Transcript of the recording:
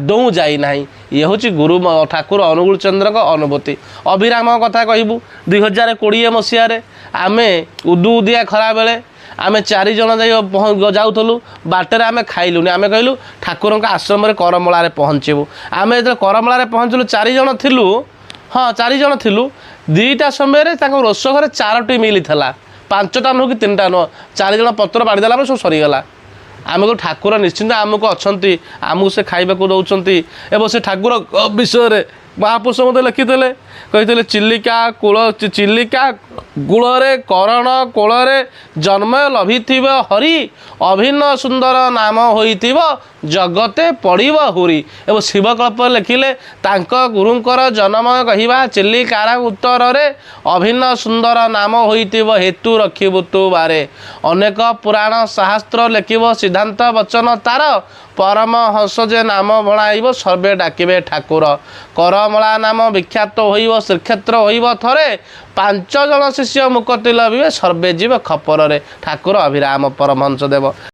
ଆଦୌ ଯାଇନାହିଁ। ଇଏ ହେଉଛି ଗୁରୁ ଠାକୁର ଅନୁକୂଳ ଚନ୍ଦ୍ରଙ୍କ ଅନୁଭୂତି। ଅଭିରାମ କଥା କହିବୁ, 2020 ମସିହାରେ ଆମେ ଉଦୁ ଉଦିଆ ଖରାବେଳେ ଆମେ 4 ଜଣ ଯାଇ ଯାଉଥିଲୁ। ବାଟରେ ଆମେ ଖାଇଲୁନି। ଆମେ କହିଲୁ ଠାକୁରଙ୍କ ଆଶ୍ରମରେ କରମଳାରେ ପହଞ୍ଚିବୁ। ଆମେ ଯେତେବେଳେ କରମଳାରେ ପହଞ୍ଚିଲୁ, 4 ଜଣ ଥିଲୁ। ହଁ, 4 ଜଣ ଥିଲୁ। 2ଟା ସମୟରେ ତାଙ୍କ ରୋଷ ଘରେ ଚାରୋଟି ମିଲ୍ ଥିଲା, 5ଟା ନୁହଁ କି 3ଟା ନୁହଁ। 4 ଜଣ ପତ୍ର ବାଢ଼ିଦେଲା ପରେ ସବୁ ସରିଗଲା। ଆମକୁ ଠାକୁର ନିଶ୍ଚିନ୍ତ ଆମକୁ ଅଛନ୍ତି, ଆମକୁ ସେ ଖାଇବାକୁ ଦେଉଛନ୍ତି। ଏବଂ ସେ ଠାକୁର ବିଷୟରେ ମହାପୁରୁଷ ମଧ୍ୟ ଲେଖିଥିଲେ, କହିଥିଲେ, ଚିଲିକା କୂଳ, ଚିଲିକା କୂଳରେ କରଣ କୋଳରେ ଜନ୍ମ ଲଭିଥିବ ହରି, ଅଭିନ୍ନ ସୁନ୍ଦର ନାମ ହୋଇଥିବ ଜଗତେ ପଡ଼ିବ ହୁରି। ଏବଂ ଶିବକଳ୍ପ ଲେଖିଲେ, ତାଙ୍କ ଗୁରୁଙ୍କର ଜନ୍ମ କହିବା ଚିଲିକାର ଉତ୍ତରରେ, ଅଭିନ୍ନ ସୁନ୍ଦର ନାମ ହୋଇଥିବ ହେତୁ ରଖିବୁ ତୁ ବାରେ। ଅନେକ ପୁରାଣ ଶାସ୍ତ୍ର ଲେଖିବ ସିଦ୍ଧାନ୍ତ ବଚନ ତାର, ପରମହଂସ ଯେ ନାମ ଭଣାଇବ ସର୍ବେ ଡାକିବେ ଠାକୁର। କରମଳା ନାମ ବିଖ୍ୟାତ ହୋଇବ ଶ୍ରୀକ୍ଷେତ୍ର ହୋଇବ ଥରେ, 5 ଜଣ ଶିଷ୍ୟ ମୁକତି ଲଭିବେ ସର୍ବେ ଯିବ ଖପରରେ। ଠାକୁର ଅଭିରାମ ପରମହଂସ ଦେବ।